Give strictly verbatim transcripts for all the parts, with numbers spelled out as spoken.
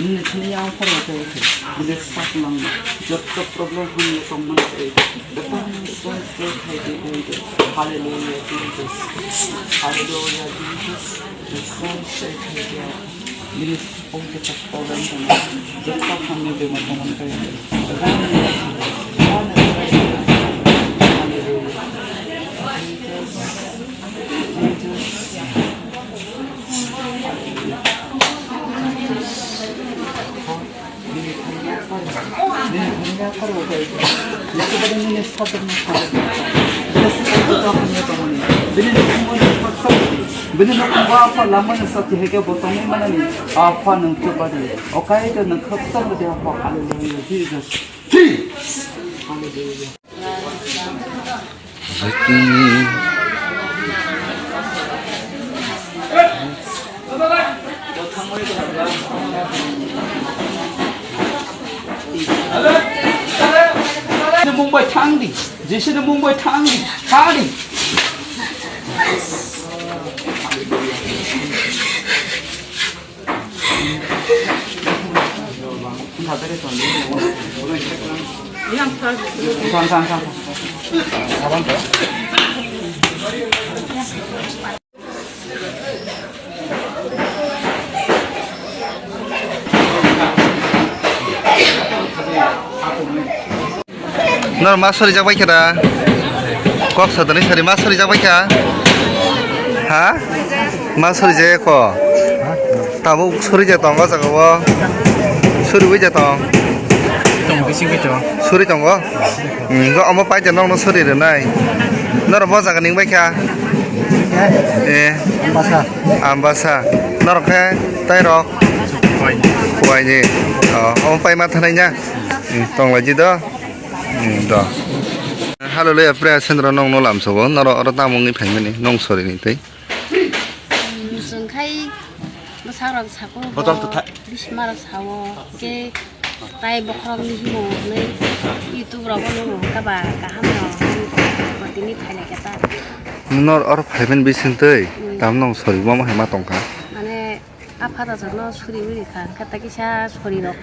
Nini thani yang pharo khe bini sak nang joto problem hamya tongmani tei joto hamya tong se khai di khai di. Hallelujah Jesus. Hallelujah Jesus. Isor se khai di. Bini ong khe tak problem tong joto hamya bemar tongmani tei. Hallelujah. Jesus. Jesus. Bini nokhungo apha lamani sati hai khe bo tongwi manani. Apha nwng chubadi. Okai to nwng khakchang di apha. Hallelujah, Jesus. Hallelujah. Mumbai thang di, Jisuni Mumbai thang di, thang di. Thang, thang, thang, thang. Nor ma sori jak bai kha da? Kok sadani sari ma sori jak bai kha? Ha? Ma sori jak kho? Tabuk sori jak tongo jaga o. Sori bai jak tong. Tong bising khe tong. Sori tongo? Hmm, go omo pai jak nokno sori rwnai. Nor bo jaga ning bai kha? Eh. Ambasa. Ambasa. Norok khe tai rok? Kuwai. Kuwai ni. Oh, omo pai ma thanai na? Hmm, tong lai ji do. Hmm, do. Hallelujah, prayer center nong no lam sobo. Noro oro tamo wngwi phaimani nong sori ni tei. Chwng khai bwsarok sakuru bo, bisimarok sao, ke tai bokhorok ni himo hwnwi YouTube rogo nung kaba kaham no tini phailai khe ta. Nor oro phaiman bising tei Hmm. tam nong sori bo ma hai ma tongkha. Mane Aphara jano suri uri kha, khe ta kisa suri rok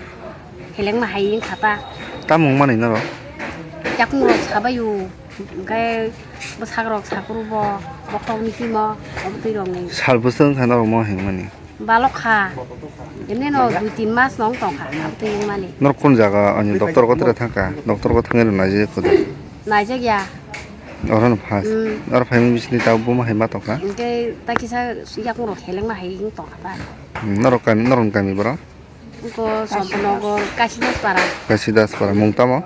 helengma hai wng kha ta. Tamo wng mani norok? Yakung rok sabai o, hwnkhe bwsak rok sakuru bo, bokhorok ni himo, obo twi rok ni. Sal bwswk wng kha norok mo himani? Balok kha, emni no dui tin mas no wng tong kha, obo twi wng mani. Norok kun jaga ani doctor ko tere thang kha, doctor ko thangwi rw naijak kho da? Naijak ya. Oro no first. Hmm. Oro phaimani bisingtwi tabuk bo ma hai ma tongkha? Hwnkhe ta kisa yakung rok helengma hai wng tongkha ta. Hmm, norok kami, norokni kami borok? Wngkha Champanagar, Kasidas Para. Kasidas Para, mung tamo?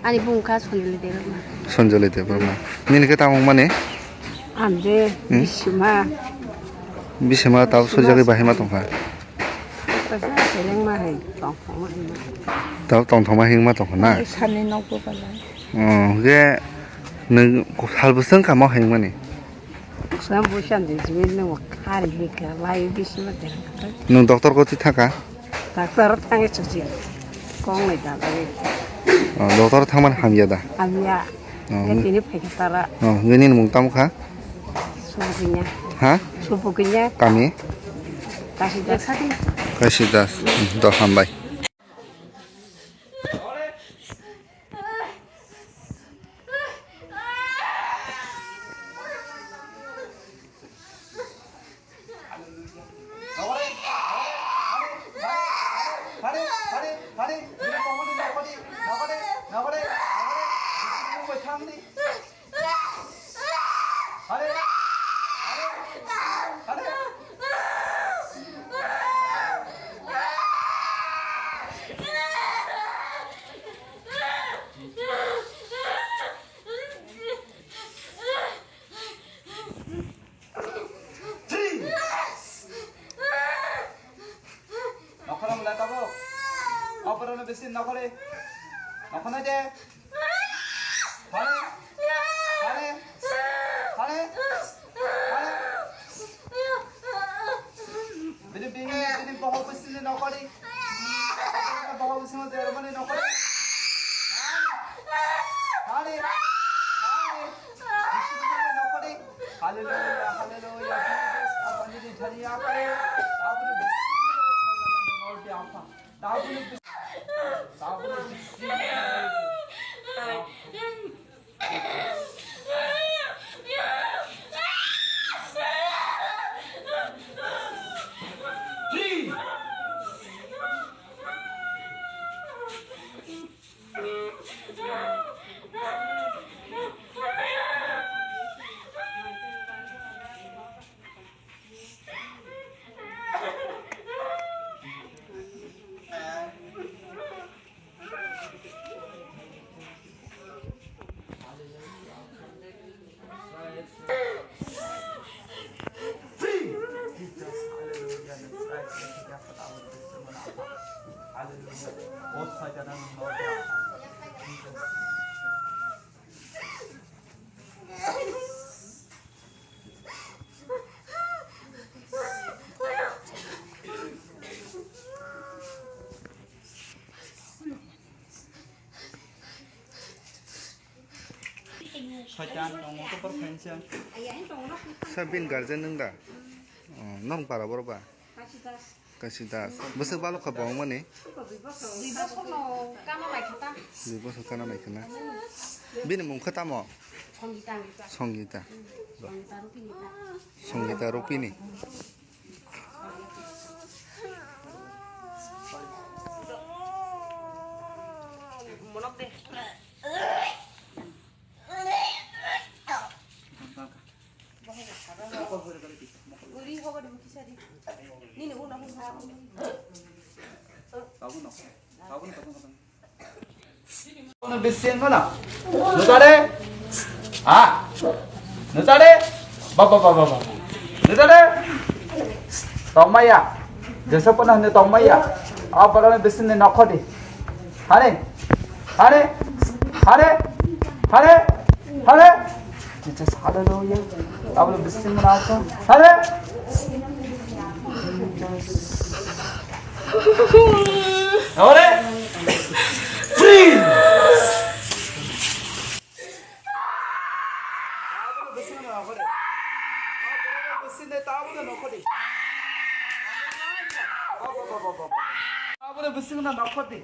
Ani bung kha Sonjoli Debbarma. Sonjoli Debbarma. Nini khe tamo wngmani? Ang je Hmm? Bisima. Bisima tabuk sojagwi bahai ma tongkha? Kaisa helengma hai tongthokma hai ma. Tabuk tongthokma hai wngma tongkha na? Sani nokbo belai. Oh, hwnkhe nwng sal bwswk wngkha mo hai wngmani? Sa busa di jibin nwng khari hika lai bisi ma tera kata. Nwng doctor ko twi thangkha? Doctor thangwi chuchi. Kong lai da lai. Oh, doctor thangmani hamya da? Hamya. Oh, Nge nge- tini phaikha tara. Oh, nge nini mung tamo kha? Subukinya. Ha? Subukinya. Kami? Kasidas. Kasidas. Hmm, do hambai. Nokhorok le tabuk. Oborok no bisi nokhorwi. Nokhornai de. Hare. Hare. Hare. Hare. Bini, bini, bini bohok bisi nokhorwi. Bohok bisi nokhorwi. Hare. Hare. Hare. Hallelujah, hallelujah, Jesus, Apa ni di thani apa ni? Apa ni di sini apa ni? Apa ni di sini? Soitan tongo, kopor phainsa. Sa bin guardian nung da? Oh, nong para borok ba? Kasi das. Kasi das. Bwswk balok kha bo wngmani? Dui bosor no kana nai kha ta. Dui bosor kana nai kha na? Bini mung kha tamo? Songita. Songita. Songita Rupini ta. Songita Rupini. Monok de. Uri hoba dum kisari. Nini una hun ha. Kono bising mana? Nutare? Ha? Nutare? Baba, baba, baba. Nutare? Tongmaya. Jesa pona hande tongmaya. Apa kami bising ni nokodi. Hare? Hare? Hare? Hare? Hare? Jesus, hallelujah. Tablo bising mana apa? Hare? Hare? Free! Aboni bising na nokodi.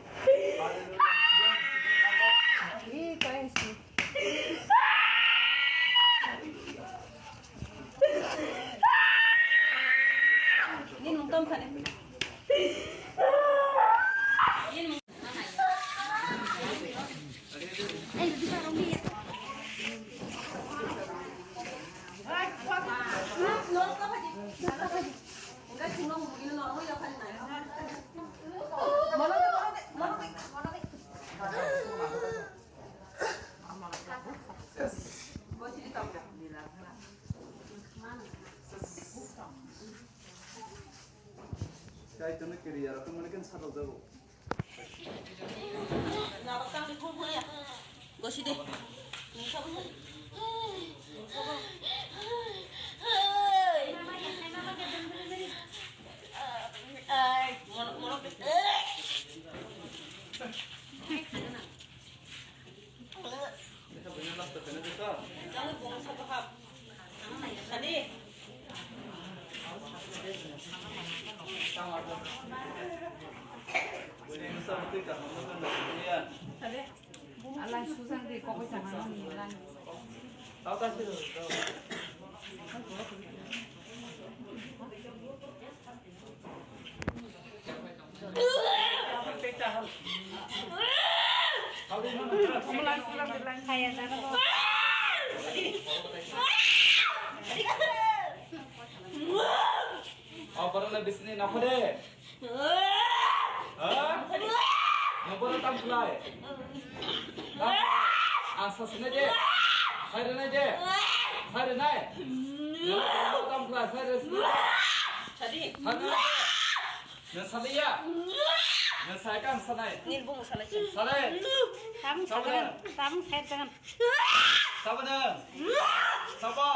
Kaitorni kiriya rok wngmani khe satok jago. Gosi de. O borokno bisini nokho de. Ha? Nwng bono tam khlai? Tam khlai. Ang sa sinai de. Sai rwnai de. Sai rwnai. Nwng bono tam khlai? Sai rwnai. Sadi. Sai rwnai de. Nwng saliya. Nwng sai kang sanai. Nil bung salai. Salai. Tabung sagan. Tabung sai sagan. Sabo nwng. Sabo.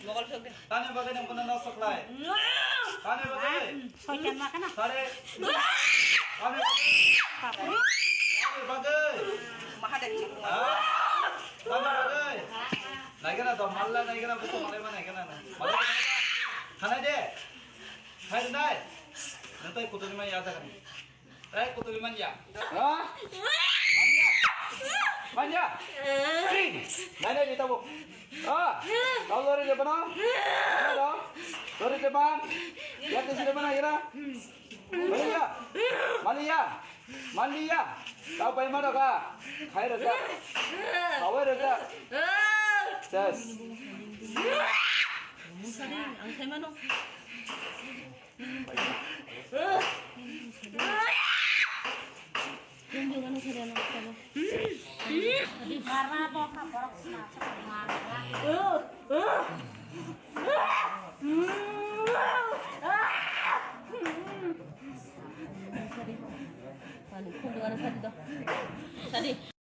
Mogol phiyok de. Tani bagwi nwng bono nosto khlai? Tani bagwi? Soitan ma khana. Sare. Tani bagwi? Papa. Tani bagwi? Mahadev ji. Ha? Tani bagwi? Naigana to malla naigana buso malai ma naigana na. Malai ma naigana. Khanai de. Khai nai. Natai kutuni ma ya jaga ni. Tei kutuli manya. Ha? Manya. Manya. Nai, nai, di tabuk. Ha? Kau lori de bana? Mana do? Lori de ban? Ya, tesi de bana, ira? Mania. Mania. Mania. Kau pai mana ka? Khai rasa. Kau rasa. Ses. Ang sai mano. Sadi.